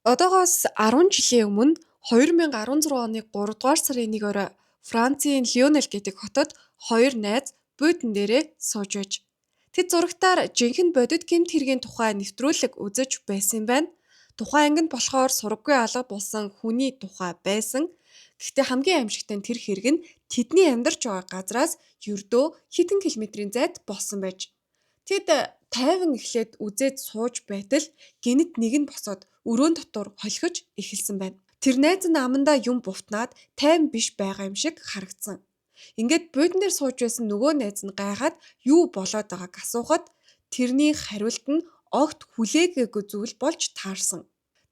Одоогоос 10 жилийн өмнө 2016 оны 3 дугаар сарын 1 орой Францын Лионель гэдэг хотод хоёр найз буудан дээрээ сууж байж. Тэд зурагтаар жинхэнэ бодит гэмт хэргийн тухай нэвтрүүлэг үзэж байсан юм байна. Тухайн анги нь болохоор сураггүй алга болсон хүний тухай байсан. Гэхдээ хамгийн аимшигтай нь тэр хэрэг нь тэдний амьдарч байгаа газраас ердөө хэдэн километрийн зайд болсон байж. Тэд тайван эхлээд үзээд сууж байтал гэнэт нэг нь босоод өрөөн дотор холхиж эхэлсэн байна. Тэр найз нь амандаа юм буфтнаад тайван биш байгаа юм шиг харагдсан. Ингээд буудан дээр сууж байсан нөгөө найз нь гайхаад юу болоод байгааг асуухад тэрний хариулт нь огт хүлээгээгүй зүйл болж таарсан.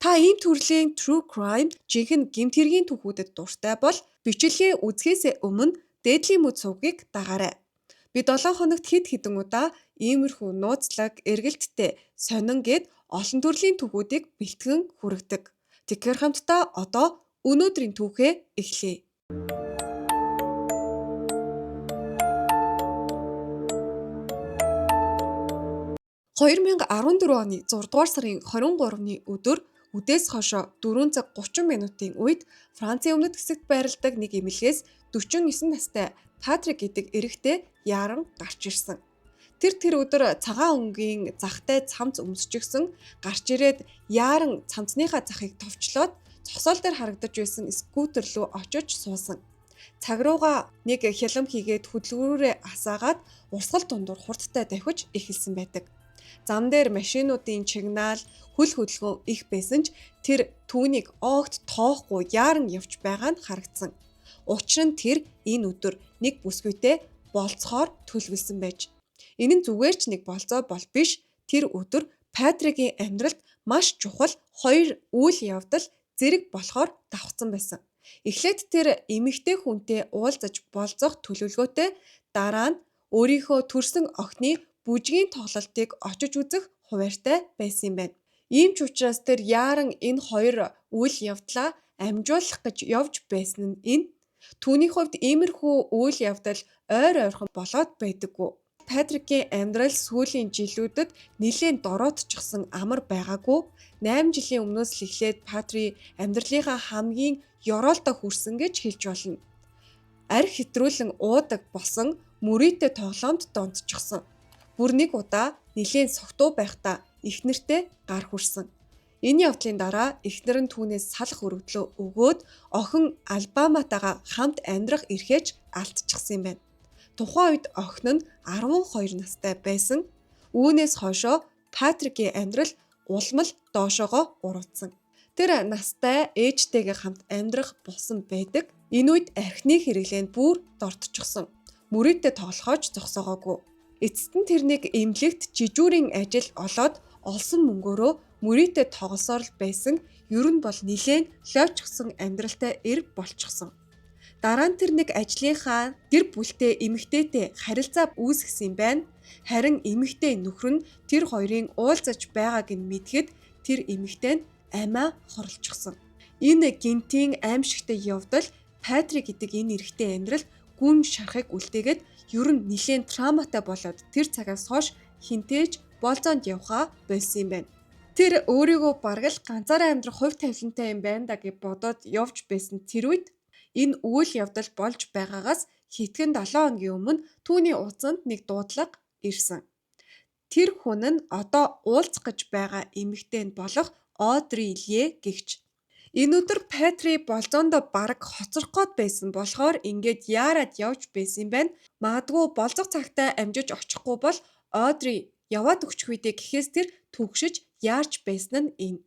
Та ийм төрлийн true crime, жинхэнэ гэмт хэргийн түүхүүдэд дуртай бол бичлэгээ үзэхээс өмнө дээдлийн мөд сувгийг дагаарай. Би 7 хоногт хэд хэдэн удаа иймэрхүү нууцлаг, эргэлттэй, сонин гээд олон төрлийн түүхүүдийг бэлтгэн хүргэдэг. Тэгэхээр хамтдаа одоо өнөөдрийн түүхээ эхлэе. 2014 оны 6 дугаар сарын 23-ны өдөр үдээс хойшоо 4 цаг 30 минутын үед Францын өмнөд хэсэгт байрладаг нэг эмнэлгээс 49 настай Патрик гэдэг эрэгтэй яаран гарч ирсэн. Тэр тэр өдөр цагаан өнгийн захтай цамц өмсчихсөн, гарч ирээд яаран цамцныхаа захыг товчлоод зогсоол дээр харагдаж байсан скутер рүү очиж суусан. Цаг руугаа нэг хялам хийгээд хөдөлгүүрээ асаагаад урсгал дундуур хурдтай давхиж эхэлсэн байдаг. Зам дээр машинуудын чигнаал, хөл хөдөлгөөн их байсан ч тэр түүнийг огт тоохгүй яаран явж байгаа нь харагдсан. Учир нь тэр энэ өдөр нэг бүсгүйтэй болцохоор төлөвлөсөн байж. Энэ нь зүгээр ч нэг болцоо бол биш, тэр өдөр Патрикийн амьдралд маш чухал хоёр үйл явдал зэрэг болохоор давхцсан байсан. Эхлээд тэр эмэгтэй хүнтэй уулзаж болзох төлөвлөгөөтэй, дараа нь өөрийнхөө төрсөн охины бүжгийн тоглолтыг очиж үзэх хуваарьтай байсан юм байна. Ийм ч учраас тэр яаран энэ хоёр үйл явдлаа амжуулах гэж явж байсан нь энэ. Түүний хувьд иймэрхүү үйл явдал ойр ойрхон болоод байдаггүй. Патрикийн амьдрал сүүлийн жилүүдэд нэлээн дороотчихсон, амар байгаагүй. 8 жилийн өмнөөс л эхлээд Патри амьдралынхаа хамгийн ёроолдоо хүрсэн гэж хэлж болно. Архи хэтрүүлэн уудаг болсон, мөрийтэй тоглоомд донтчихсон. Бүр нэг удаа нэлээн согтуу байхдаа эхнэртэй гар хүрсэн. Энэ явдлын дараа эхнэр нь түүнээс салах өргөдлөө өгөөд охин Албаматайгаа хамт амьдрах эрхээ ч алдчихсан юм байна. Тухайн үед охин нь 12 настай байсан. Үүнээс хойшоо Патрикийн амьдрал улам л доошоогоо уруудсан. Тэр настай ээжтэйгээ хамт амьдрах болсон байдаг. Энэ үед архины хэрэглээнд бүр дортчихсон. Мөрийтэй тоглохоо ч зогсоогоогүй. Эцэст нь тэрнийг эмнэлэгт жижүүрийн ажил олоод олсон мөнгөөрөө мөрийтэй тоглосоор л байсан. Ер нь бол нэлээн лойчсон амьдралтай эр болчихсон. Дараа нь тэр нэг ажлынхаа гэр бүлтэй эмэгтэйтэй харилцаа үүсгэсэн юм байна. Харин эмэгтэй нөхөр нь тэр хоёрын уулзаж байгааг нь мэдэхэд тэр эмэгтэй нь амиа хорлочихсон. Энэ гэнтийн аймшигтай явдал Патрик гэдэг энэ эрэгтэй амьдрал гүн шархыг үлдээгээд ер нь нэлээн травматай болоод тэр цагаас хойш хэнтэй ч болзоонд явхаа больсон юм байна. Тэр өөрийгөө бараг л ганцаараа амьдрах хувь тавилантай юм байна да гэж бодоод явж байсан тэр үед энэ үйл явдал болж байгаагаас хэдхэн 7 хоногийн өмнө түүний утсанд нэг дуудлага ирсэн. Тэр хүн нь одоо уулзах гэж байгаа эмэгтэй нь болох Одри Ле гэгч. Энэ өдөр Патри болзоондоо бараг хоцрох гээд байсан болохоор ингээд яарад явж байсан юм байна. Магадгүй болзох цагтаа амжиж очихгүй бол Одри яваад өгчих үү дээ гэхээс тэр түгшиж яарч байсан нь энэ.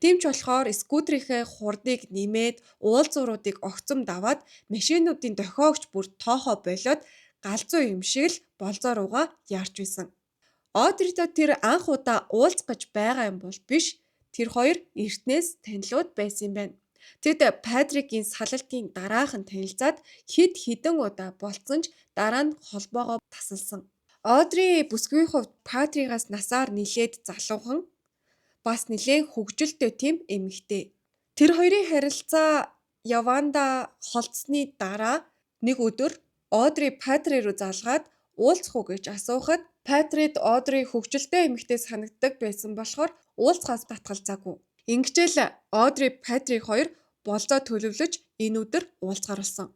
Тийм ч болохоор скутерийнхээ хурдыг нэмээд уулзууруудыг огцом даваад машинуудын дохиогч бүр тоохоо болиод галзуу юм шиг л болзоо руугаа яарч байсан. Одритой тэр анх удаа уулзах гэж байгаа юм бол биш. Тэр хоёр эртнээс танилуд байсан юм байна. Тэд Патрикийн салалтын дараахан танилцаад хэд хэдэн удаа болцсон ч дараа нь холбоогоо тасалсан. Одри бүсгүйн хувьд Патригаас насаар нилээд залуухан, бас нилээн хөгжилтэй тийм эмэгтэй. Тэр хоёрын харилцаа явандаа холдсны дараа нэг өдөр Одри Патри руу залгаад уулзах уу гэж асуухад Патрид Одри хөгжилтэй эмэгтэй санагддаг байсан болохоор уулзахаас татгалзаагүй. Ингэжэл Одри, Патрик хоёр болзоо төлөвлөж энэ өдөр уулзгаар болсон.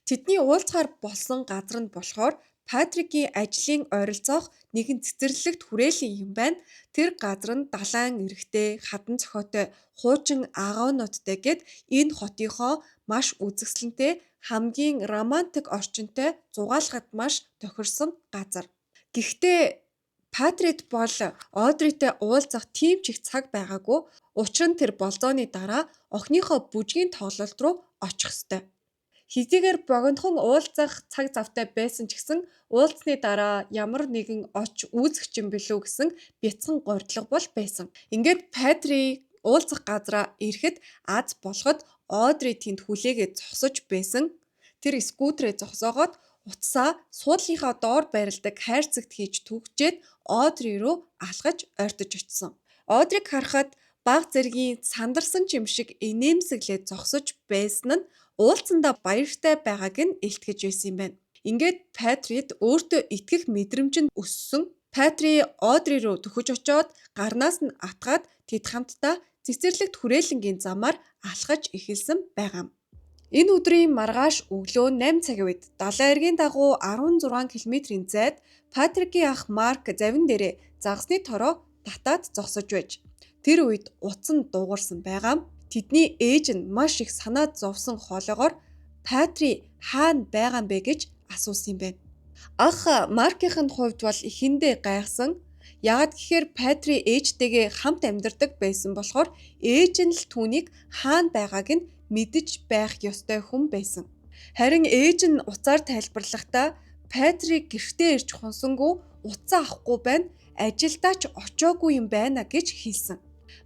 Тэдний уулзгаар болсон газар нь болохоор Патрикийн ажлын ойролцоох нэгэн цэцэрлэгт хүрээлэн юм байна. Тэр газар нь далайн эрэгтэй, хадан цохиотой, хуучин агуйнуудтай гээд энэ хотынхоо маш үзэсгэлэнтэй, хамгийн романтик орчинтой зугаалахад маш тохирсон газар. Гэхдээ Патрик бол Одритэй уулзах тийм ч их цаг байгаагүй. Учир нь тэр болзооны дараа охиныхоо бүжгийн тоглолт руу очих ёстой. Хэдийгээр богинохон уулзах цаг завтай байсан ч гэсэн уулзсны дараа ямар нэгэн оч үүсэх юм билүү гэсэн бяцхан горилго бол байсан. Ингээд Патри уулзах газраа ирэхэд аз болоход Одри тэнд хүлээгээд зогсож байсан. Тэр скүүтрээ зогсоогоод утсаа суудлынхаа доор байрладаг хайрцагт хийж түгжээд Одри руу алхаж ойртож очсон. Одриг харахад баг зэргийн сандарсан ч юм шиг инээмсэглээд зогсож байсан нь уулзсандаа баяртай байгааг нь илтгэж байсан юм байна. Ингээд Патрид өөртөө итгэх мэдрэмж нь өссөн. Патри Одри руу төхөж очоод гарнаас нь атгаад тэд хамтдаа цэцэрлэгт хүрээлэнгийн замаар алхаж эхэлсэн байгаа юм. Энэ өдрийн маргааш өглөө 8 цагийн үед далайн эргийн дагуу 16 км-ийн зайд Патрикийн ах Марк завин дээрээ загасны тороо татаад зогсож байж. Тэр үед утас нь дуугарсан байгаа. Тэдний ээж нь маш их санаа зовсон хоолойгоор Патри хаана байгаа юм бэ гэж асуусан юм байна. Ах Маркийн хувьд бол эхэндээ гайхсан. Яагаад гэхээр Патри ээжтэйгээ хамт амьдардаг байсан болохоор ээж нь л түүнийг хаана байгааг нь мэдэж байх ёстой хүн байсан. Харин ээж нь утсаар тайлбарлахдаа Патри гэртээ ирж хунсангүй, утсаа авахгүй байна, ажилдаа ч очоогүй юм байна гэж хэлсэн.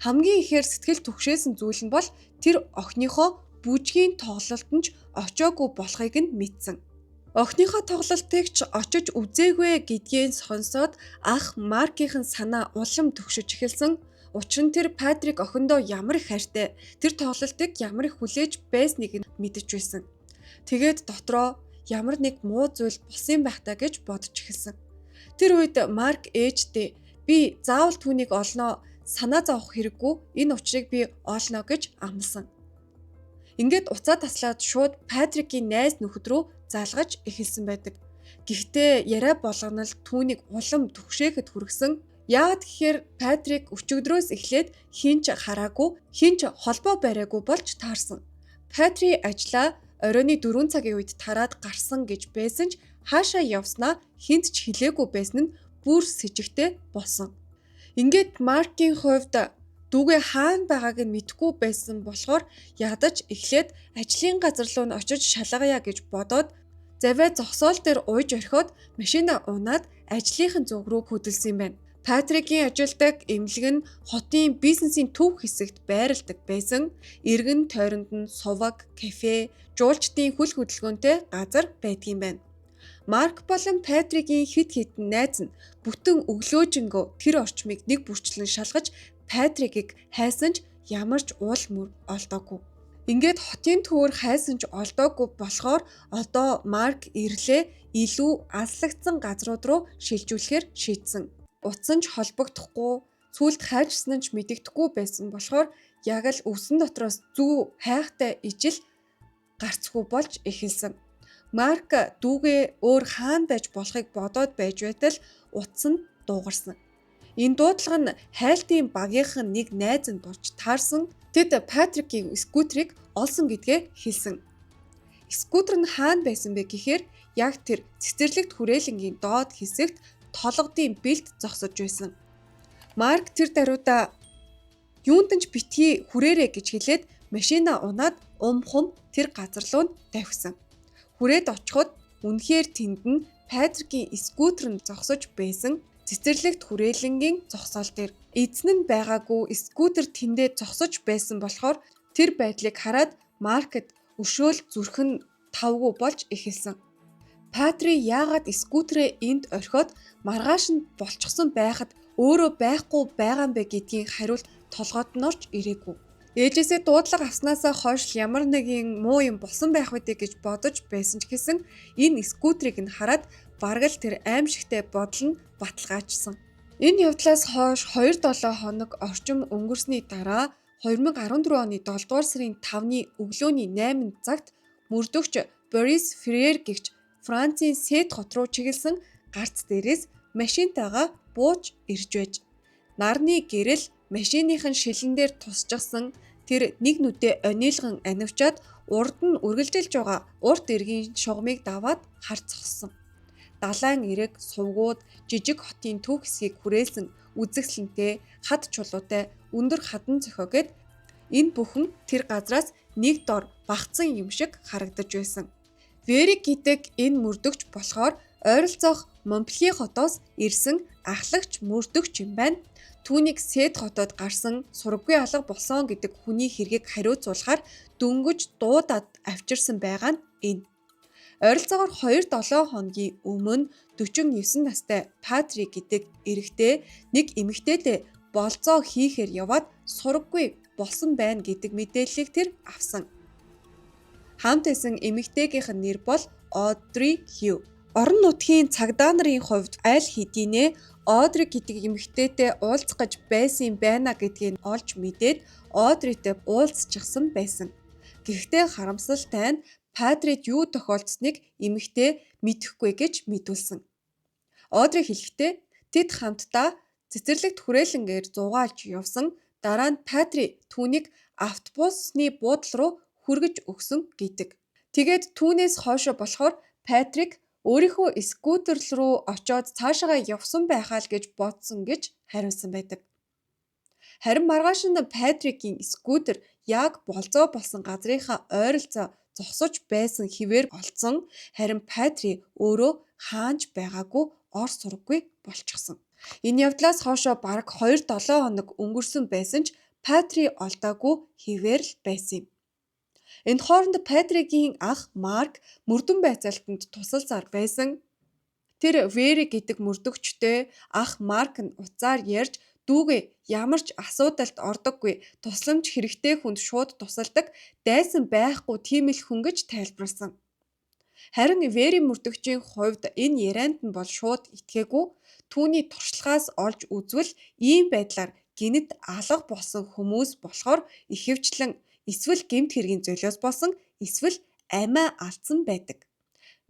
Хамгийн ихээр сэтгэл түгшээсэн зүйл нь бол тэр охиныхоо бүжгийн тоглолтод ч очоогүй болохыг нь мэдсэн. Охиныхоо тоглолтыг ч очиж үзээгүй гэдгийг сонсоод ах Маркийн санаа улам төгшөж эхэлсэн. Учир нь тэр Патрик охиндоо ямар их хайртай, тэр тоглолтыг ямар их хүлээж байсныг нь мэдэж байсан. Тэгээд дотроо ямар нэг муу зүйл болсон юм байх таа гэж бодож эхэлсэн. Тэр үед Марк ээждээ би заавал түүнийг олноо, санаа зовох хэрэггүй, энэ учрыг би олно гэж амласан. Ингээд уцаа таслаад шууд Патрикийн найз нөхөд рүү залгаж эхэлсэн байдаг. Гэхдээ яриа болгоно л түүнийг улам түгшээхэд хүргэсэн. Яагаад гэхээр Патрик өчигдрөөс эхлээд хэн ч хараагүй, хэн ч холбоо бариагүй болж таарсан. Патри ажлаа оройн 4 цагийн үед тараад гарсан гэж байсан ч хаашаа явснаа хэнд ч хэлээгүй байсан нь бүр сэжигтэй болсон. Ингээд Маркийн хувьд дүүгээ хаана байгааг нь мэдэхгүй байсан болохоор ядаж эхлээд ажлын газар руу нь очиж шалгая гэж бодоод завиа зогсоол дээр ууж орхиод машина унаад ажлынхын зүг рүү хөдөлсөн юм байна. Патрикийн ажилдаг эмнэлэг нь хотын бизнесийн төв хэсэгт байрладаг байсан. Эргэн тойронд нь суваг, кафе, жуулчдын хөл хөдөлгөөнтэй газар байдгийн байна. Марк болон Патрикийн хэд хэдэн найз нь бүтэн өглөөжингөө тэр орчмыг нэг бүрчлэн шалгаж Патрикийг хайсан ч ямар ч уул мөр олдоогүй. Ингээд хотын төвөр хайсан ч олдоогүй болохоор одоо Марк ирлээ илүү алслагдсан газрууд руу шилжүүлэхээр шийдсэн. Утсан ч холбогдохгүй, сүүлд хайжсан нь ч мэдэгдэхгүй байсан болохоор яг л өвсөн дотроос зүү хайхтай ижил гарцгүй болж эхэлсэн. Марк дүүгээ өөр хаана байж болохыг бодоод байж байтал утас нь дуугарсан. Энэ дуудлага нь хайлтын багийнхан нэг найз нь болж таарсан. Тэд Патрикийн скүүтрийг олсон гэдгээ хэлсэн. Скүүтер нь хаана байсан бэ гэхээр яг тэр цэцэрлэгт хүрээлэнгийн доод хэсэгт толгодын бэлд зогсож байсан. Марк тэр даруйда юунд ч битгий хүрээрэй гэж хэлээд машина унаад ум хум тэр газар руу тавьсан. Хүрээд очиход үнэхээр тэнд нь Патрикийн скүүтер нь зогсож байсан. Цэцэрлэгт хүрээлэнгийн зогсоол дээр эзэн нь байгаагүй скүүтер тэндээ зогсож байсан болохоор тэр байдлыг хараад Маркет өшөөл зүрх нь тавгүй болж эхэлсэн. Патри яагаад скүүтрээ энд орхиод маргааш нь болчихсон байхад өөрөө байхгүй байгаа юм бэ гэдгийн хариулт толгойд нь орж ирээгүй. Ээжээсээ дуудлага авснаасаа хойш ямар нэгэн муу юм болсон байх үү гэж бодож байсан ч гэсэн энэ скүүтрийг нь хараад бараг л тэр аимшигтэй бодол нь баталгаажсан. Энэ явдлаас хойш 2-7 хоног орчим өнгөрсний дараа 2014 оны 7 дугаар сарын 5-ны өглөөний 8 цагт мөрдөгч Борис Фрер гэгч Францын Сет хот руу чиглэсэн гарц дээрээс машинтайгаа бууж ирж байж нарны гэрэл машиных нь шилэн дээр тусчихсан тэр нэг нүдээ онилгон анивчаад урд нь үргэлжилж байгаа урт эргийн шугамыг даваад хар зогссон. Далайн эрэг, сувгууд, жижиг хотын төв хэсгийг хүрээлсэн үзэсгэлэнтэй, хад чулуутай, өндөр хадан цохио гээд энэ бүхэн тэр газраас нэг дор багцсан юм шиг харагдаж байсан. Верик гэдэг энэ мөрдөгч болохоор ойролцоох Монпелье хотоос ирсэн ахлагч мөрдөгч юм байна. Түүнийг Сет хотод гарсан сураггүй алга болсон гэдэг хүний хэргийг хариуцуулахаар дөнгөж дуудаад авчирсан байгаа нь энэ. Ойролцоогоор 2-7 хоногийн өмнө 49 настай Патрик гэдэг эрэгтэй нэг эмэгтэйтэй болзоо хийхээр яваад сураггүй болсон байна гэдэг мэдээллийг тэр авсан. Хамт байсан эмэгтэйгийнх нь нэр бол Одри Хью. Орон нутгийн цагдаа нарын хувьд аль хэдийнэ Одри гэдэг эмэгтэйтэй уулзах гэж байсан юм байна гэдгийг олж мэдээд Одритэй уулзчихсан байсан. Гэхдээ харамсалтай нь Патрид юу тохиолдсныг эмэгтэй мэдэхгүй гэж мэдүүлсэн. Одри хэлэхдээ тэд хамтдаа цэцэрлэгт хүрээлэнгээр зугаалж явсан, дараа нь Патри түүнийг автобусны буудлын руу хүргэж өгсөн гэдэг. Тэгээд түүнээс хойшоо болохоор Патрик өөрийнхөө скутер руу очоод цаашаагаа явсан байхаа л гэж бодсон гэж хариулсан байдаг. Харин маргааш нь Патрикийн скутер яг болзоо болсон газрынхаа ойролцоо зогсож байсан хэвээр олдсон. Харин Патри өөрөө хаана ч байгаагүй ор сураггүй болчихсон. Энэ явдлаас хойшоо бараг 2-7 хоног өнгөрсөн байсан ч Патри олдоогүй хэвээр л байсан юм. Энэ хооронд Патрикийн ах Марк мөрдөн байцаалтанд тусалсаар байсан. Тэр Вери гэдэг мөрдөгчтэй ах Марк нь утсаар ярьж дүүгээ ямар ч асуудалд ордоггүй, тусламж хэрэгтэй хүнд шууд тусалдаг, дайсан байхгүй тийм л хүн гэж тайлбарласан. Харин Вери мөрдөгчийн хувьд энэ ярианд нь бол шууд итгээгүй. Түүний туршлагаас олж үзвэл ийм байдлаар гэнэт алга болсон хүмүүс болохоор ихэвчлэн эсвэл гэмт хэргийн золиос болсон, эсвэл амиа алдсан байдаг.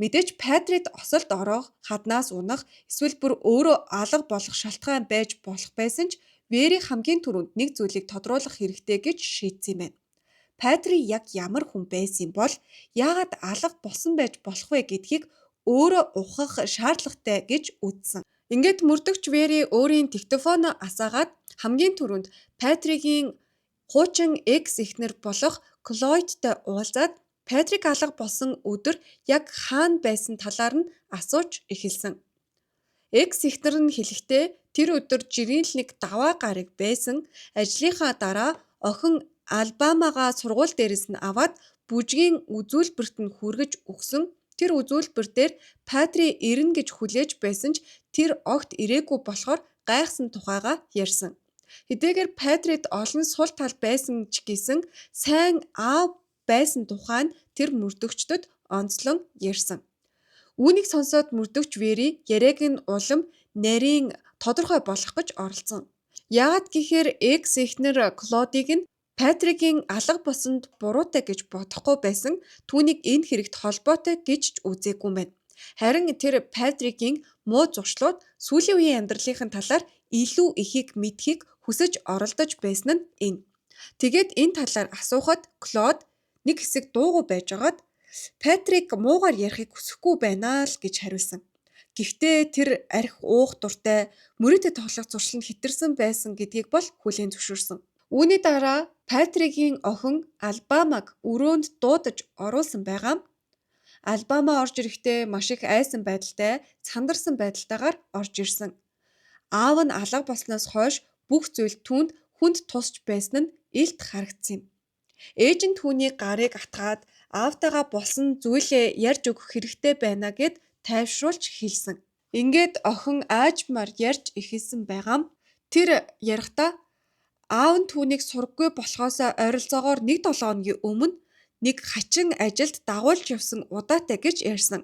Мэдээж Патрид осолд орох, хаднаас унах, эсвэл бүр өөрөө алга болох шалтгаан байж болох байсан ч Вери хамгийн түрүүнд нэг зүйлийг тодруулах хэрэгтэй гэж шийдсэн юм байна. Патри яг ямар хүн байсан бол яагаад алга болсон байж болох вэ гэдгийг өөрөө ухах шаардлагатай гэж үзсэн. Ингээд мөрдөгч Вери өөрийн диктофоноо асаагаад хамгийн түрүүнд Патригийн хуучин экс эхнэр болох Клойдтой уулзаад Патрик алга болсон өдөр яг хаана байсан талаар нь асууж эхэлсэн. Экс эхнэр нь хэлэхдээ тэр өдөр жирийн л нэг даваа гараг байсан. Ажлынхаа дараа охин Алабамагаа сургууль дээрээс нь аваад бүжгийн үзүүлбэрт нь хүргэж өгсөн. Тэр үзүүлбэр дээр Патри ирнэ гэж хүлээж байсан ч тэр огт ирээгүй болохоор гайхсан тухайгаа ярьсан. Хэдийгээр Патрид олон сул тал байсан ч гэсэн сайн аав байсан тухай нь тэр мөрдөгчдөд онцлон ярьсан. Үүнийг сонсоод мөрдөгч Вери яриаг нь улам нарийн тодорхой болгох гэж оролдсон. Яагаад гэхээр экс эхнэр Клодыг нь Патрикийн алга болсонд буруутай гэж бодохгүй байсан. Түүнийг энэ хэрэгт холбоотой гэж ч үзээгүй юм байна. Харин тэр Патрикийн муу зуршлууд сүүлийн үеийн амьдралынхын талаар илүү ихийг мэдэхийг хүсэж оролдож байсан нь энэ. Тэгээд энэ талаар асуухад Клод нэг хэсэг дуугүй байжгаад Патрик муугаар ярихыг хүсэхгүй байна л гэж хариулсан. Гэхдээ тэр архи уух дуртай, мөрийтэй тоглох зуршил нь хэтэрсэн байсан гэдгийг бол хүлээн зөвшөөрсөн. Үүний дараа Патрикийн охин Алабамаг өрөөнд дуудаж оруулсан байгаа. Алабама орж ирэхдээ маш их айсан байдалтай, цандарсан байдалтайгаар орж ирсэн. Аав нь алга болсноос хойш бүх зүйл түүнд хүнд тусч байсан нь илт харагдсан юм. Ээж нь түүний гарыг атгаад аавтайгаа болсон зүйлээ ярьж өгөх хэрэгтэй байна гээд тайвшруулж хэлсэн. Ингээд охин аажмаар ярьж эхэлсэн байгаа. Тэр ярихдаа аав нь түүнийг сураггүй болохоос ойролцоогоор 1-7 хоногийн өмнө нэг хачин ажилд дагуулж явсан удаатай гэж ярьсан.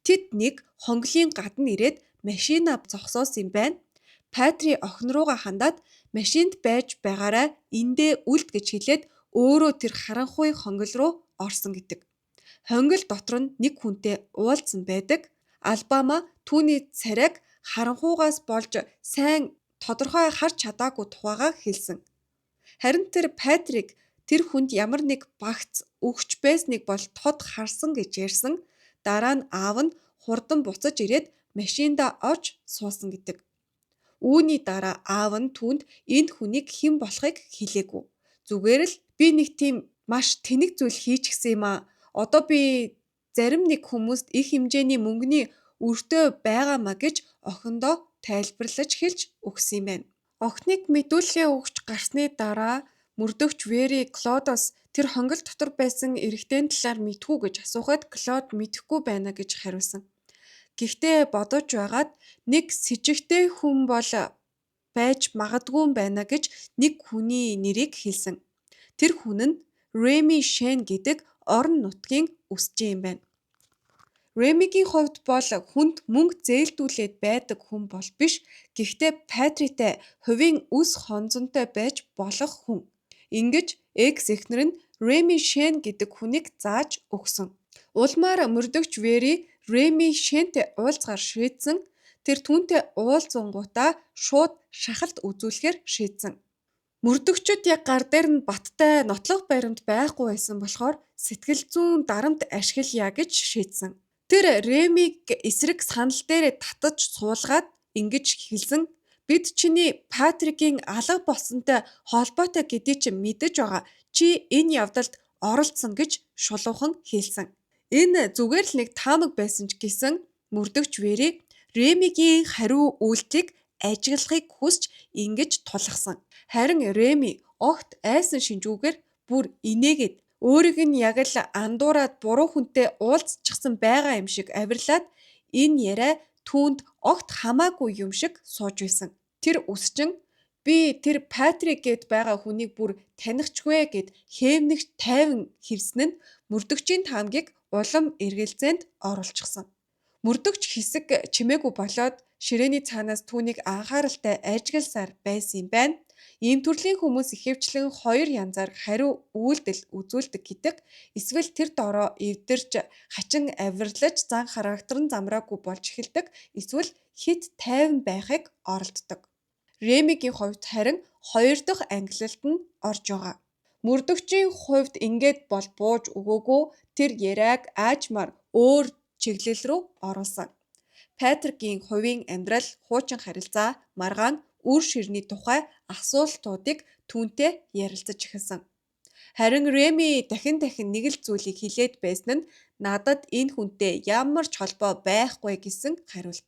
Тэд нэг хонглын гадна ирээд машина зогсоосон юм байна. Патри охин руугаа хандаад Машинд байж байгаарай, эндээ үлд гэж хэлээд өөрөө тэр харанхуй хонгил руу орсон гэдэг. Хонгил дотор нь нэг хүнтэй уулзсан байдаг. Албама түүний царайг харанхуугаас болж сайн тодорхой харж чадаагүй тухайгаа хэлсэн. Харин тэр Патрик тэр хүнд ямар нэг багц өгч байсныг бол тод харсан гэж ярьсан. Дараа нь аав нь хурдан буцаж ирээд машиндаа орж суусан гэдэг. Үүний дараа аав нь түүнд энэ хүнийг хэн болохыг хэлээгүй. Зүгээр л би нэг тийм маш тэнэг зүйл хийчихсэн юм аа. Одоо би зарим нэг хүмүүст их хэмжээний мөнгөний өртөө байгаамаа гэж охиндоо тайлбарлаж хэлж өгсөн юм байна. Охиныг мэдүүлгээ өгч гарсны дараа мөрдөгч Вери Клодоос тэр хонгил дотор байсан эрэгтэйн талаар мэдэх үү гэж асуухад Клод мэдэхгүй байна гэж хариулсан. Гэхдээ бодож байгаад нэг сэжигтэй хүн бол байж магадгүй юм байна гэж нэг хүний нэрийг хэлсэн. Тэр хүн нь Реми Шен гэдэг орон нутгийн үсжин юм байна. Ремигийн хувьд бол хүнд мөнгө зээлдүүлээд байдаг хүн бол биш. Гэхдээ Патритай хувийн үс хонзонтой байж болох хүн. Ингэж экс эхнэр нь Реми Шен гэдэг хүнийг зааж өгсөн. Улмаар мөрдөгч Вери Реми Шентэй уулзахаар шийдсэн. Тэр түүнтэй уулзангуутаа шууд шахалт үзүүлэхээр шийдсэн. Мөрдөгчид яг гар дээр нь баттай нотлох баримт байхгүй байсан болохоор сэтгэл зүйн дарамт ашиглая гэж шийдсэн. Тэр Ремиг эсрэг санал дээрээ татаж суулгаад ингэж хэлсэн. Бид чиний Патрикийн алга болсонтой холбоотой гэдгийг чинь мэдэж байгаа. Чи энэ явдалд оролцсон гэж шулуухан хэлсэн. Энэ зүгээр л нэг таамаг байсан ч гэсэн мөрдөгч Вери Ремигийн хариу үйлдлийг ажиглахыг хүсч ингэж тулгасан. Харин Реми огт айсан шинжүүгээр бүр инээгээд өөрийг нь яг л андуураад буруу хүнтэй уулзчихсан байгаа юм шиг авирлаад энэ яриа түүнд огт хамаагүй юм шиг сууж байсан. Тэр үсчин би тэр Патрик гээд байгаа хүнийг бүр танихчгүй гэд хэмнэх тайван хэвсэн нь мөрдөгчийн таамгийг улам эргэлзээнд оруулчихсан. Мөрдөгч хэсэг чимээгүй болоод ширээний цаанаас түүнийг анхааралтай ажигласаар байсан юм байна. Ийм төрлийн хүмүүс ихэвчлэн хоёр янзаар хариу үйлдэл үзүүлдэг гэдэг. Эсвэл тэр дороо эвдэрч хачин авирлаж зан характер нь замраагүй болж эхэлдэг. Эсвэл хэт тайван байхыг оролддог. Ремигийн хувьд харин хоёр дахь ангилалд нь орж байгаа. Мөрдөгчийн хувьд ингээд бол бууж өгөөгүй, тэр яриаг аажмаар өөр чиглэл рүү оруулсан. Патрикийн хувийн амьдрал, хуучин харилцаа, маргаан, үр ширний тухай асуултуудыг түүнтэй ярилцаж эхэлсэн. Харин Реми дахин дахин нэг л зүйлийг хэлээд байсан нь надад энэ хүнтэй ямар ч холбоо байхгүй гэсэн хариулт.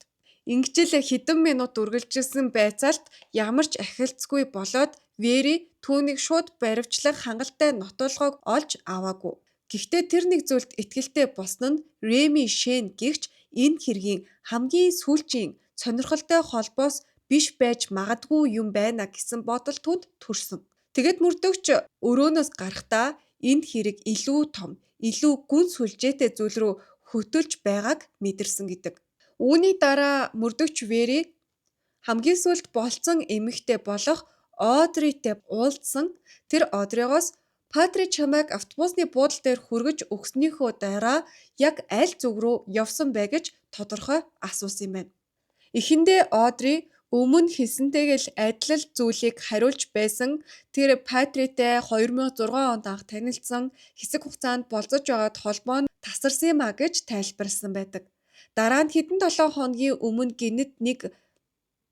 Ингэж л хэдэн минут үргэлжилсэн байцаалт ямар ч ахилцгүй болоод Вери түүнийг шууд баривчлан хангалттай нотолгоог олж аваагүй. Гэхдээ тэр нэг зүйлд итгэлтэй болсон нь Реми Шен гэгч энэ хэргийн хамгийн сүүлчийн сонирхолтой холбоос биш байж магадгүй юм байна гэсэн бодол түүнд төрсөн. Тэгэд мөрдөгч өрөөнөөс гарахдаа энэ хэрэг илүү том, илүү гүн сүлжээтэй зүйл рүү хөтөлж байгааг мэдэрсэн гэдэг. Үүний дараа мөрдөгч Вери хамгийн сүүлд болцсон эмэгтэй болох Одритэй уулзсан. Тэр Одригоос Патри чамайг автобусны буудал дээр хүргэж өгснийхөө дараа яг аль зүг рүү явсан бэ гэж тодорхой асуусан юм байна. Эхэндээ Одри өмнө хэлсэнтэйгээ л адил зүйлийг хариулж байсан. Тэр Патритэй 2006 онд анх танилцсан, хэсэг хугацаанд болзож байгаад холбоо нь тасарсан юм а гэж тайлбарласан байдаг. Дараа нь хэдэн 7 хоногийн өмнө гэнэт нэг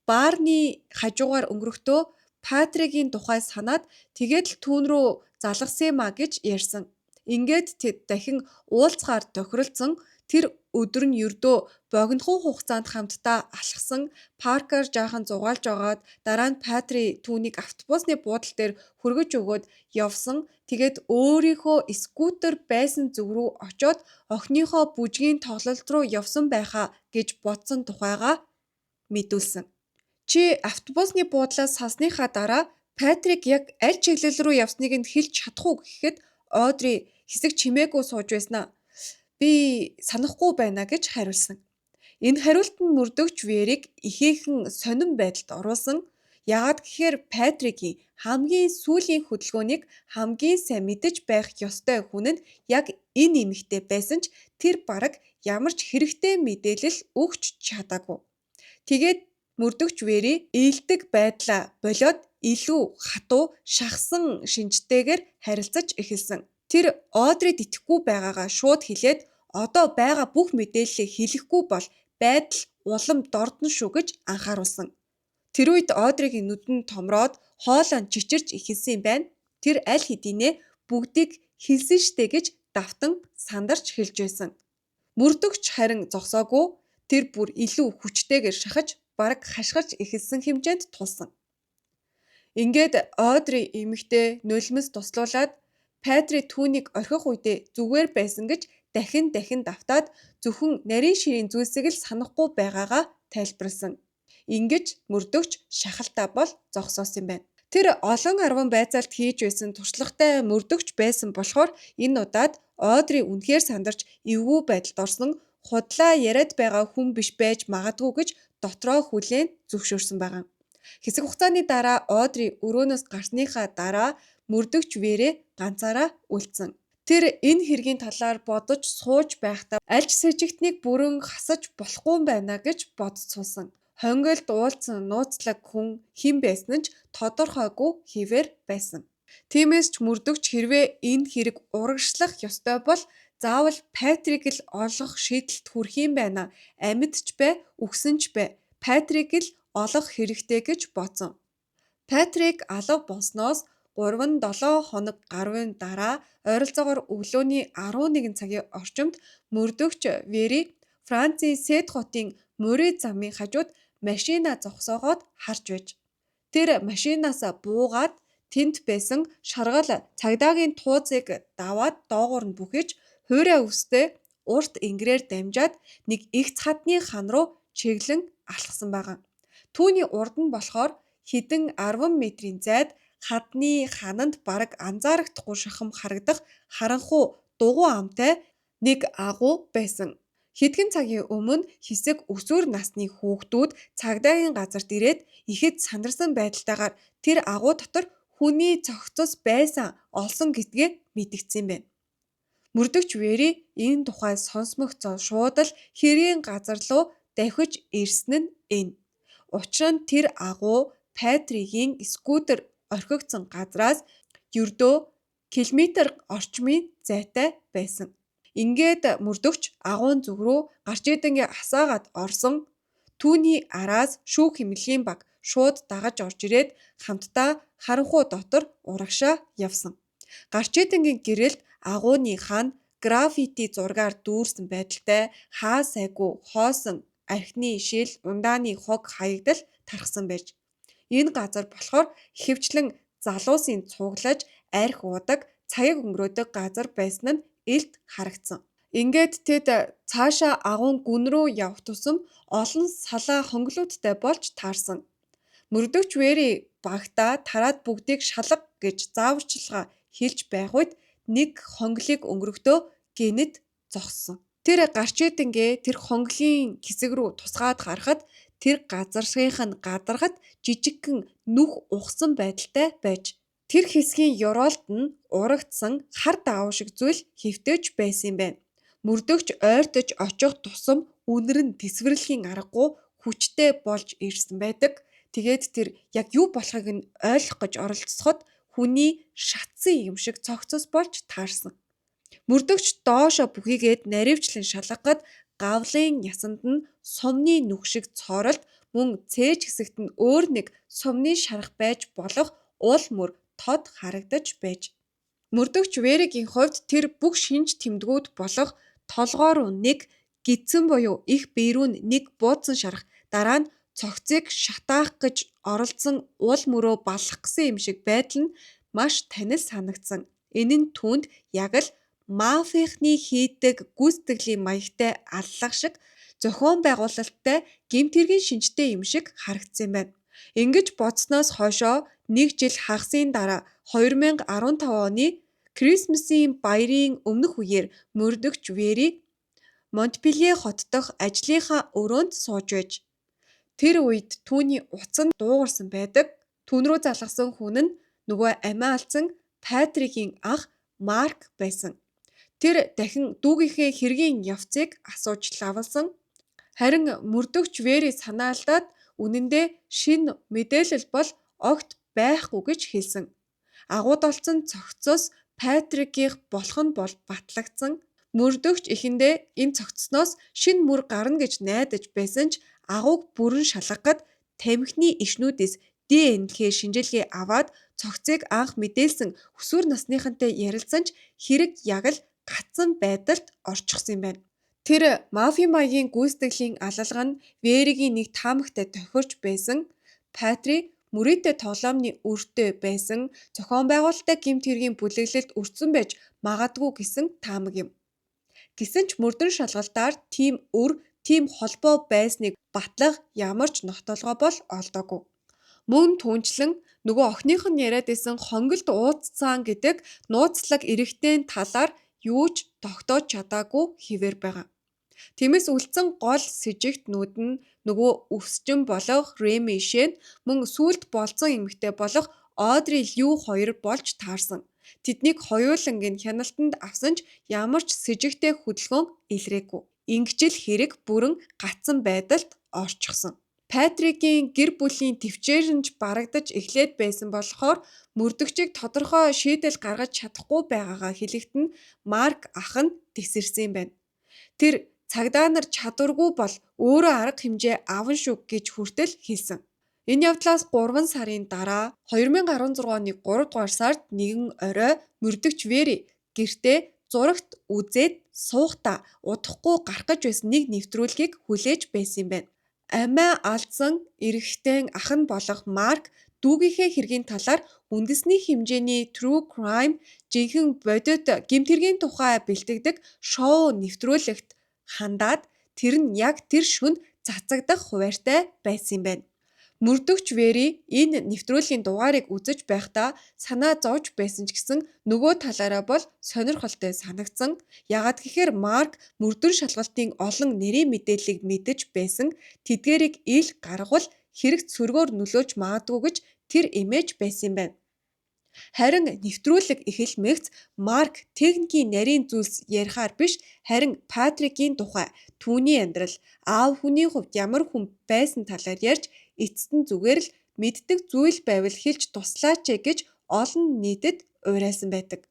баарны хажуугаар өнгөрөхдөө Патригийн тухай санаад тэгээд л түүн рүү залгасан юм а гэж ярьсан. Ингээд тэд дахин уулзахаар тохиролцсон. Тэр өдөр нь ердөө богинохон хугацаанд хамтдаа алхсан, паркаар жаахан зугаалж байгаад дараа нь Патри түүнийг автобусны буудал дээр хүргэж өгөөд явсан. Тэгээд өөрийнхөө скутер байсан зүг рүү очоод охиныхоо бүжгийн тоглолт руу явсан байхаа гэж бодсон тухайгаа мэдүүлсэн. Чи автобусны буудлаас салсныхаа дараа Патрик яг аль чиглэл рүү явсныг нь хэлж чадах уу гэхэд Одри хэсэг чимээгүй сууж байснаа би санахгүй байна гэж хариулсан. Энэ хариулт нь мөрдөгч Верийг ихээхэн сонин байдалд оруулсан. Яагаад гэхээр Патрикийн хамгийн сүүлийн хөдөлгөөнийг хамгийн сайн мэдэж байх ёстой хүн нь яг энэ эмэгтэй байсан ч тэр бараг ямар ч хэрэгтэй мэдээлэл өгч чадаагүй. Тэгээд мөрдөгч Вери ээлдэг байдлаа болиод илүү хатуу шахсан шинжтэйгээр харилцаж эхэлсэн. Тэр Одрид итгэхгүй байгаагаа шууд хэлээд одоо байгаа бүх мэдээллээ хэлэхгүй бол байдал улам дордно шүү гэж анхааруулсан. Тэр үед Одригийн нүд нь томроод хоолой нь чичирч эхэлсэн юм байна. Тэр аль хэдийнэ бүгдийг хэлсэн штэ гэж давтан сандарч хэлж байсан. Мөрдөгч харин зогсоогүй, тэр бүр илүү хүчтэйгээр шахаж бараг хашгирч эхэлсэн хэмжээнд тулсан. Ингээд Одри эмэгтэй нулимс туслуулаад Патри түүнийг орхих үедээ зүгээр байсан гэж дахин дахин давтаад зөвхөн нарийн ширийн зүйлсийг л санахгүй байгаагаа тайлбарласан. Ингэж мөрдөгч шахалтаа бол зогсоосон юм байна. Тэр олон арван байцаалт хийж байсан туршлагатай мөрдөгч байсан болохоор энэ удаад Одри үнэхээр сандарч эвгүй байдалд орсон, худлаа яриад байгаа хүн биш байж магадгүй гэж дотроо хүлээн зөвшөөрсөн байгаа. Хэсэг хугацааны дараа Одри өрөөнөөс гарсныхаа дараа мөрдөгч Верэ ганцаараа үлдсэн. Тэр энэ хэргийн талаар бодож сууж байхдаа аль ч сэжигтнийг бүрэн хасаж болохгүй байна гэж бодож суусан. Хонголд уулзсан нууцлаг хүн хэн байсан нь ч тодорхойгүй хэвээр байсан. Тиймээс ч мөрдөгч хэрвээ энэ хэрэг урагшлах ёстой бол заавал Патрик л олох шийдэлд хүрэх юм байна. Амьд ч бай, үхсэн ч бай. Патрик л олох хэрэгтэй гэж бодсон. Патрик алга болсноос 3-7 хоног гаруйн дараа ойролцоогоор өглөөний 11 цагийн орчимд мөрдөгч Вери Францын Сет хотын Мори замын хажууд машина зогсоогоод харж байж. Тэр машинаас буугаад тэнд байсан шаргал цагдаагийн туузыг даваад доогуур нь бүхэж хуурай өвстэй урт энгэрээр дамжаад нэг эгц хадны хан руу чиглэн алхсан байгаа. Түүний урд нь болохоор хэдэн 10 метрийн зайд хадны хананд бараг анзаарагдахгүй шахам харагдах харанхуй дугуй амтай нэг агуу байсан. Хэдхэн цагийн өмнө хэсэг өсвөр насны хүүхдүүд цагдаагийн газарт ирээд ихэд сандарсан байдалтайгаар тэр агуу дотор хүний цогцос байсан олсон гэдгээ мэдэгдсэн юм байна. Мөрдөгч Вери энэ тухай сонсмогцоо шууд л хэргийн газар руу давхиж ирсэн нь энэ. Учир нь тэр агуу Патригийн скутер орхигдсон газраас ердөө километр орчмын зайтай байсан. Ингээд мөрдөгч агуун зүг рүү гарч идэнгээ асаагаад орсон. Түүний араас шүүх хэмнэлийн баг шууд дагаж орж ирээд хамтдаа харанхуй дотор урагшаа явсан. Гарч идэнгийн гэрэлд агууны хаан граффити зургаар дүүрсэн байдалтай хаа сайгүй хоосон архины шил ундааны хог хаягдал тархсан байж. Энэ газар болохоор ихэвчлэн залуусын цуглаж архи уудаг, цагийг өнгөрөөдөг газар байсан нь илт харагдсан. Ингээд тэд цаашаа агуун гүн рүү явах тусам олон салаа хонголиудтай болж таарсан. Мөрдөгч Вери багтаа тараад бүгдийг шалга гэж зааварчилгаа хэлж байх үед нэг хонголийг өнгөрөхдөө гэнэт зогссон. Тэр гарч идэнгээ тэр хонголийн хэсэг рүү тусгаад харахад тэр газаршгийнх нь гадаргад жижигхэн нүх ухсан байдалтай байж тэр хэсгийн ёроолд нь урагдсан хар даав шиг зүйл хэвтэж байсан юм байна. Мөрдөгч ойртож очих тусам үнэр нь тэсвэрлэхийн аргагүй хүчтэй болж ирсэн байдаг. Тэгээд тэр яг юу болохыг нь ойлгох гэж оролдсоход хүний шатсан юм шиг цогцос болж таарсан. Мөрдөгч доошо бүхийгээд наривчлан шалгахад гавлын ясанд нь сумны нүх шиг цооролт мөн цээж хэсэгт нь өөр нэг сумны шарах байж болох уул мөр тод харагдаж байж. Мөрдөгч Веригийн хувьд тэр бүх шинж тэмдгүүд болох толгоо руу нэг гидсэн буюу их бие рүү нэг буудсан шарах, дараа нь цогцыг шатаах гэж оролдсон уул мөрөө баллах гэсэн юм шиг байдал нь маш танил санагдсан. Энэ нь түүнд яг л мафийнхны хийдэг гүйцэтгэлийн маягтай аллах шиг зохион байгуулалттай гэмт хэргийн шинжтэй юм шиг харагдсан юм байна. Ингэж бодсоноос хойшоо нэг жил хагасын дараа 2015 оны Крисмсийн баярын өмнөх үеэр мөрдөгч Вери Монтпелье хот дахь ажлынхаа өрөөнд сууж байж. Тэр үед түүний утас нь дуугарсан байдаг. Түүн рүү залгасан хүн нь нөгөө амиа алдсан Патрикийн ах Марк байсан. Тэр дахин дүүгийнхээ хэргийн явцыг асууж лавлсан. Харин мөрдөгч Вери санаа алдаад үнэндээ шинэ мэдээлэл бол огт байхгүй гэж хэлсэн. Агууд олдсон цогцоос Патрикийнх болох нь бол батлагдсан. Мөрдөгч эхэндээ энэ цогцсноос шинэ мөр гарна гэж найдаж байсан ч агууг бүрэн шалгахад тамхины ишнүүдээс ДНХ шинжилгээ аваад цогцыг анх мэдээлсэн өсвөр насныхантай ярилцсан ч хэрэг яг л гацсан байдалд орчихсон юм байна. Тэр мафи маягийн гүйцэтгэлийн алалга нь Веригийн нэг таамагтай тохирч байсан. Патри мөрийтэй тоглоомны үртэй байсан, зохион байгуулалттай гэмт хэргийн бүлэглэлд өртсөн байж магадгүй гэсэн таамаг юм. Гэсэн ч мөрдөн шалгалтаар тийм үр, тийм холбоо байсныг батлах ямар ч нотолгоо бол олдоогүй. Мөн түүнчлэн нөгөө охиных нь яриад байсан хонголд ууцсан гэдэг нууцлаг эрэгтэйн талаар юу ч тогтоож чадаагүй хэвээр байгаа. Тиймээс үлдсэн гол сэжигтнүүд нь нөгөө өвсжин болох Реми Шен, мөн сүүлд болзсон эмэгтэй болох Одри Лю хоёр болж таарсан. Тэднийг хоёуланг нь хяналтанд авсан ч ямар ч сэжигтэй хөдөлгөөн илрээгүй. Ингэж л хэрэг бүрэн гацсан байдалд орчихсон. Патрикийн гэр бүлийн тэвчээрэнж барагдаж эхлээд байсан болохоор мөрдөгчийг тодорхой шийдэл гаргаж чадахгүй байгаагаа хэлэхэд нь Марк ах нь тэсэрсэн юм байна. Тэр цагдаа нар чадваргүй бол өөрөө арга хэмжээ авна шүү гэж хүртэл хэлсэн. Энэ явдлаас 3 сарын дараа 2016 оны 3 дугаар сард нэгэн орой мөрдөгч Вери гэртээ зурагт үзээд суухдаа удахгүй гарах гэж байсан нэг нэвтрүүлгийг хүлээж байсан юм байна. Амиа алдсан эрэгтэй ах нь болох Марк дүүгийнхээ хэргийн талаар үндэсний хэмжээний True Crime жинхэнэ бодит гэмт хэргийн тухай бэлтгэдэг шоу нэвтрүүлэгт хандаад тэр нь яг тэр шөнө цацагдах хуваарьтай байсан юм байна. Мөрдөгч Вери энэ нэвтрүүлгийн дугаарыг үзэж байхдаа санаа зовж байсан ч гэсэн нөгөө талаараа бол сонирхолтой санагдсан. Яагаад гэхээр Марк мөрдөн шалгалтын олон нэрийн мэдээллийг мэдэж байсан. Тэдгээрийг ил гаргавал хэрэг сөргөөр нөлөөлж магадгүй гэж тэр эмээж байсан юм байна. Харин нэвтрүүлэг эхэлмэгц Марк техникийн нарийн зүйлс ярихаар биш, харин Патрикийн тухай, түүний амьдрал, аав хүний хувьд ямар хүн байсан талаар ярьж, эцэст нь зүгээр л мэддэг зүйл байвал хэлж туслаач ээ гэж олон нийтэд уриалсан байдаг.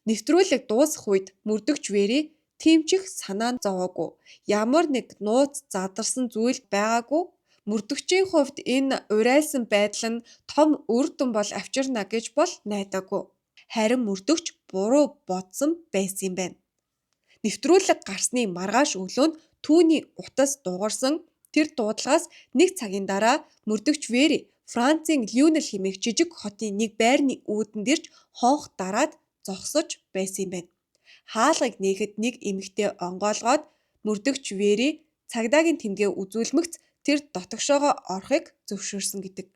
Нэвтрүүлэг дуусах үед мөрдөгч Вери тийм ч их санаа зовоогүй. Ямар нэг нууц задарсан зүйл байгаагүй. Мөрдөгчийн хувьд энэ уриалсан байдал нь том үр дүн бол авчирна гэж бол найдаагүй. Харин мөрдөгч буруу бодсон байсан юм байна. Нэвтрүүлэг гарсны маргааш өглөө нь түүний утас дуугарсан. Тэр дуудлагаас нэг цагийн дараа мөрдөгч Вери Францын Лионель хэмээх жижиг хотын нэг байрны үүдэнд ирж хонх дараад зогсож байсан юм байна. Хаалгыг нээхэд нэг эмэгтэй онгойлгоод мөрдөгч Вери цагдаагийн тэмдэгэ үзүүлмэгц тэр дотогшоогоо орохыг зөвшөөрсөн гэдэг.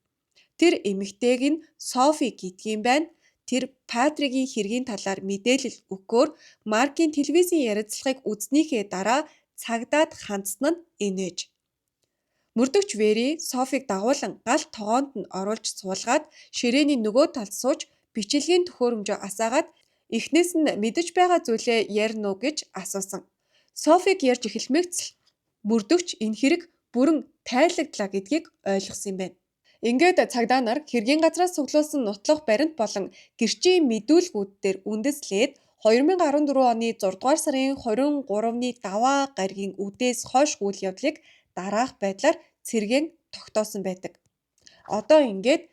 Тэр эмэгтэйг нь Софи гэдгийм байна. Тэр Патрикийн хэргийн талаар мэдээлэл өгөхөөр Маркийн телевизийн ярилцлагыг үзснийхээ дараа цагдаад хандсан нь инээж. Мөрдөгч Вери Софиг дагуулan гал тогоонд нь оруулж суулгаад ширээний нөгөө талд сууж бичлэгийн төхөөрөмжөө асаагаад эхнээс нь мэдэж байгаа зүйлээ ярина уу гэж асуусан. Софиг ярьж эхэлмэгц л мөрдөгч энэ хэрэг бүрэн тайлагдлаа гэдгийг ойлгосон юм байна. Ингээд цагдаа нар хэргийн газраас цуглуулсан нутлах баримт болон гэрчийн мэдүүлгүүд дээр үндэслээд 2014 оны 6 дугаар сарын 23-ны даваа гарагийн үдээс хойш үйл явдлыг дараах байдлаар цэргэн тогтоосон байдаг. Одоо ингээд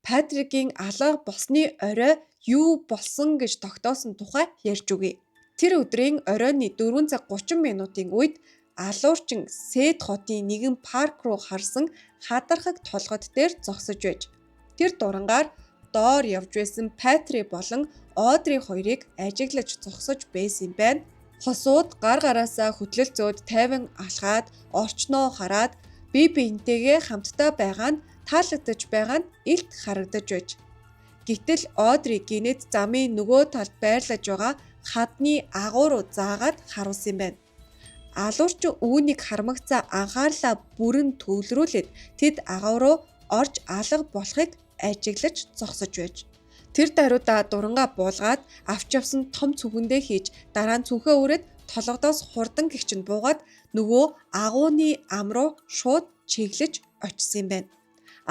Патрикийн алга болсны орой юу болсон гэж тогтоосон тухай ярьж өгье. Тэр өдрийн оройн 4 цаг 30 минутын үед алуурчин Сэд хотын нэгэн парк руу харсан хадархаг толгод дээр зогсож байж тэр дурангаар доор явж байсан Патри болон Одри хоёрыг ажиглаж зогсож байсан юм байна. Хосууд гар гараасаа хөтлөлцөөд тайван алхаад орчноо хараад бие биентэйгээ хамтдаа байгаа нь таалагдаж байгаа нь илт харагдаж байж. Гэтэл Одри гинэт замын нөгөө талд байрлаж байгаа хадны агуу руу заагаад харуулсан юм байна. Алуурчин үүнийг хармагцаа анхаарлаа бүрэн төвлөрүүлээд тэд агуу руу орж алга болохыг ажиглаж зогсож байж. Тэр даруйда дурангаа буулгаад авч явсан том цүнхэндээ хийж дараа нь цүнхээ өрөөд толгодоос хурдан гэгч нь буугаад нөгөө агууны ам руу шууд чиглэж очсон юм байна.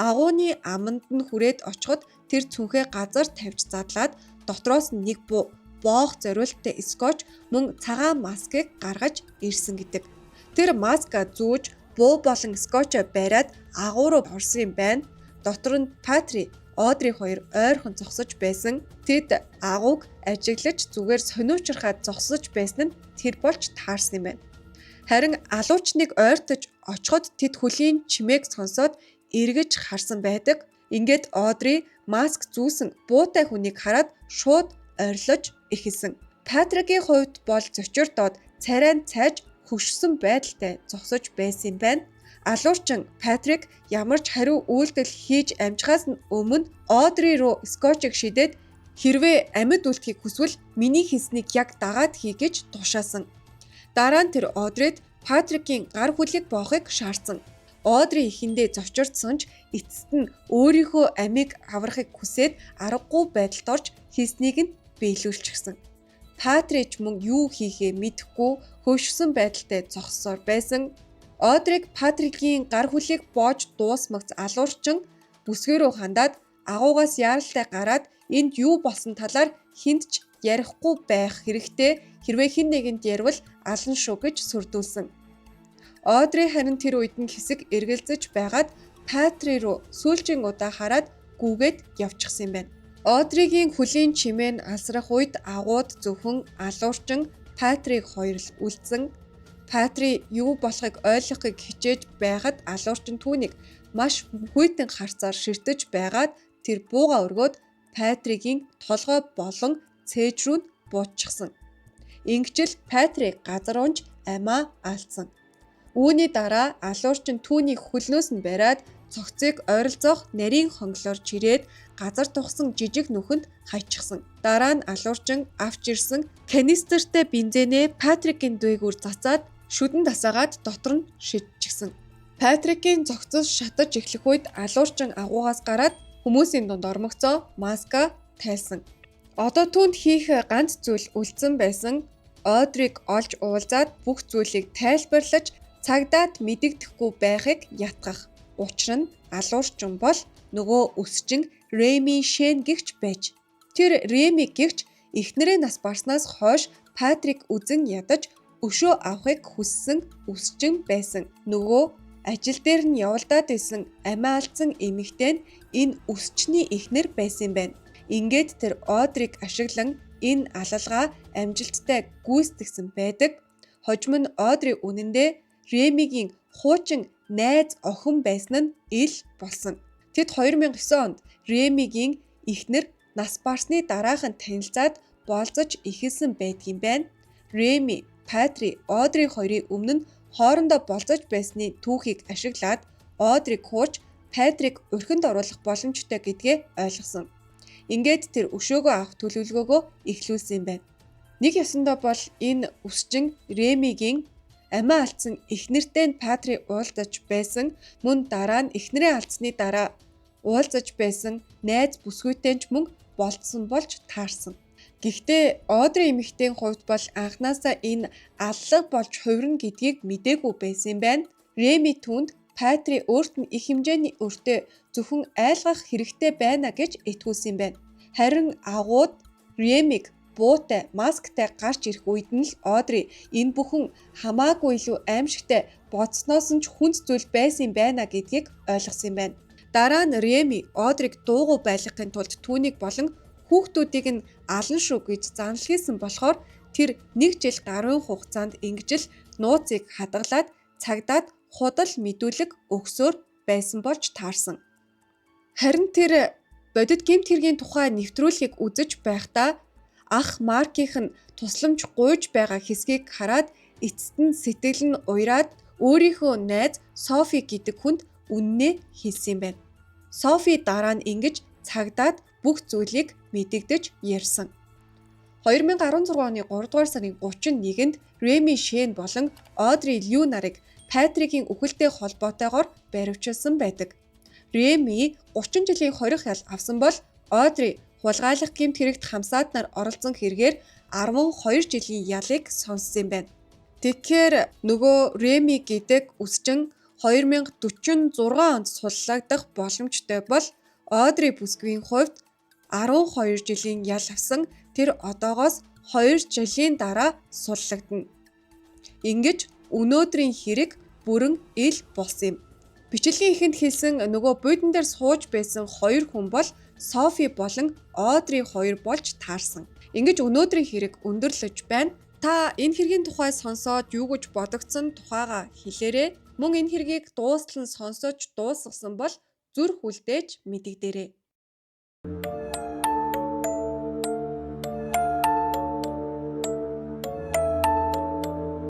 Агууны аманд нь хүрээд очиход тэр цүнхээ газар тавьж задлаад дотроос нь нэг буу боох зориулттай скотч мөн цагаан маскыг гаргаж ирсэн гэдэг. Тэр маска зүүж буу болон скотчоо бариад агуу руу орсон юм байна. Дотор нь Патри, Одри хоёр ойрхон зогсож байсан. Тэд агууг ажиглаж зүгээр сониучрахад зогсож байсан нь тэр болж таарсан юм байна. Харин алуучныг ойртож очиход тэд хөлийн чимээг сонсоод эргэж харсан байдаг. Ингээд Одри маск зүүсэн буутай хүнийг хараад шууд орилож эхэлсэн. Патрикийн хувьд бол зочирдоод царай нь цайж хөгшсөн байдалтай зогсож байсан юм байна. Алуурчин Патрик ямар ч хариу үйлдэл хийж амжихаас нь өмнө Одри руу скотчийг шидээд хэрвээ амьд үлдэхийг хүсвэл миний хэлснийг яг дагаад хий гэж тушаасан. Дараа нь тэр Одрид Патрикийн гар хөлийг боохыг шаардсан. Одри эхэндээ зочирдсон ч эцэст нь өөрийнхөө амийг аврахыг хүсээд аргагүй байдалд орж хийснийг нь биелүүлчихсэн. Патрич мөн юу хийхээ мэдэхгүй хөөшсөн байдалтай зогссоор байсан. Одриг Патрикийн гар хөлийг боож дуусмагц алуурчин бүсгүй рүү хандаад агуугаас яаралтай гараад энд юу болсон талаар хэнд ч ярихгүй байх хэрэгтэй, хэрвээ хэн нэгэнд яривал ална шүү гэж сүрдүүлсэн. Одри харин тэр үед нь хэсэг эргэлзэж байгаад Патри руу сүүлчийн удаа хараад гүгээд явчихсан юм байна. Одригийн хөлийн чимээ нь алсрах үед агууд зөвхөн алуурчин Патрик хоёр л үлдсэн. Патри юу болохыг ойлгохыг хичээж байхад алуурчин түүнийг маш хүйтэн харцаар ширтэж байгаад тэр бууга өргөөд Патрикийн толгой болон цээж рүү нь бууччихсан. Ингэжил Патрик газар унж амиа алдсан. Үүний дараа алуурчин түүний хөлнөөс нь бариад цогцыг ойролцоох нарийн хонглоор чирээд газар тухсан жижиг нүхэнд хаячихсан. Дараа нь алуурчин авч ирсэн канистертэй бензинээ Патрикийн дээгүүр цацаад шүдэн дасаагаад дотор нь шидчихсэн. Патрикийн зохицол шатаж эхлэх үед алуурчин агуугаас гараад хүмүүсийн дунд ормогцоо маска тайлсан. Одоо түүнд хийх ганц зүйл үлдсэн байсан. Одриг олж уулзаад бүх зүйлийг тайлбарлаж цагдаад мэдэгдэхгүй байхыг ятгах. Учир нь алуурчин бол нөгөө өсчин Реми Шен гэгч байж. Тэр Реми гэгч эхнэрээ нас барснаас хойш Патрик үзэн ядаж өшөө авахыг хүссэн өсчин байсан. Нөгөө ажил дээр нь явалдаад байсан амиа алдсан эмэгтэй нь энэ өсчний эхнэр байсан юм байна. Ингээд тэр Одриг ашиглан энэ алалгаа амжилттай гүйцэтгсэн байдаг. Хожим нь Одри үнэндээ Ремигийн хуучин найз охин байсан нь ил болсон. Тэд 2009 онд Ремигийн эхнэр нас барсны дараахан танилцаад болзож эхэлсэн байдгийм байна. Реми, Патри, Одри хоёрын өмнө нь хоорондоо болзож байсны түүхийг ашиглаад Одриг хуурч Патрик орхинд оруулах боломжтой гэдгээ ойлгосон. Ингээд тэр өшөөгөө авах төлөвлөгөөгөө эхлүүлсэн юм байна. Нэг ёсондоо бол энэ өсчин Ремигийн амиа алдсан эхнэртэй нь Патри уулзаж байсан, мөн дараа нь эхнэрээ алдсны дараа уулзаж байсан найз бүсгүйтэй ч мөн болцсон болж таарсан. Гэхдээ Одри эмэгтэйн хувьд бол анхнаасаа энэ аллаг болж хувирна гэдгийг мдээгүй байсан юм байна. Реми түүнд Патри өөрт нь их хэмжээний өртөө зөвхөн айлгах хэрэгтэй байна гэж итгүүлсэн юм байна. Харин агууд Ремиг буутай, масктай гарч ирэх үед нь л Одри энэ бүхэн хамаагүй илүү аимшигтай бодсноос нь ч хүнд зүйл байсан юм байна гэдгийг ойлгосон юм байна. Дараа нь Реми Одриг дуугүй байлгахын тулд түүнийг болон хүүхдүүдийг нь алан шүү гэж занал хийсэн болохоор тэр нэг жил гаруй хугацаанд ингэж л нууцыг хадгалаад цагдаад худал мэдүүлэг өгсөөр байсан болж таарсан. Харин тэр бодит гэмт хэргийн тухай нэвтрүүлгийг үзэж байхдаа ах Маркийнх нь тусламж гуйж байгаа хэсгийг хараад эцэст нь сэтгэл нь уяраад өөрийнхөө найз Софи гэдэг хүнд үннээ хэлсэн юм байна. Софи дараа нь ингэж цагдаад бүх зүйлийг мэдэгдэж ярьсан. 2016 оны 3 дугаар сарын 31-нд Реми Шен болон Одри Лю нарыг Патрикийн үхэлтэй холбоотойгоор баривчилсан байдаг. Реми 30 жилийн хорих ял авсан бол Одри хулгайлах гэмт хэрэгт хамсаатнаар оролцсон хэрэгээр 12 жилийн ялыг сонссон юм байна. Тэгэхээр нөгөө Реми гэдэг үсчин 2046 онд суллагдах боломжтой бол Одри бүсгүйн хувьд 12 жилийн ял авсан тэр одоогоос 2 жилийн дараа суллагдана. Ингэж өнөөдрийн хэрэг бүрэн ил болсон юм. Бичлэгийн эхэнд хэлсэн нөгөө буйдан дээр сууж байсан хоёр хүн бол Софи болон Одри хоёр болж таарсан. Ингэж өнөөдрийн хэрэг өндөрлөж байна. Та энэ хэргийн тухай сонсоод юу гэж бодогдсон тухайгаа хэлээрэй. Мөн энэ хэргийг дуустал нь сонсож дуусгасан бол зүрх үлдээж мэдэгдээрэй.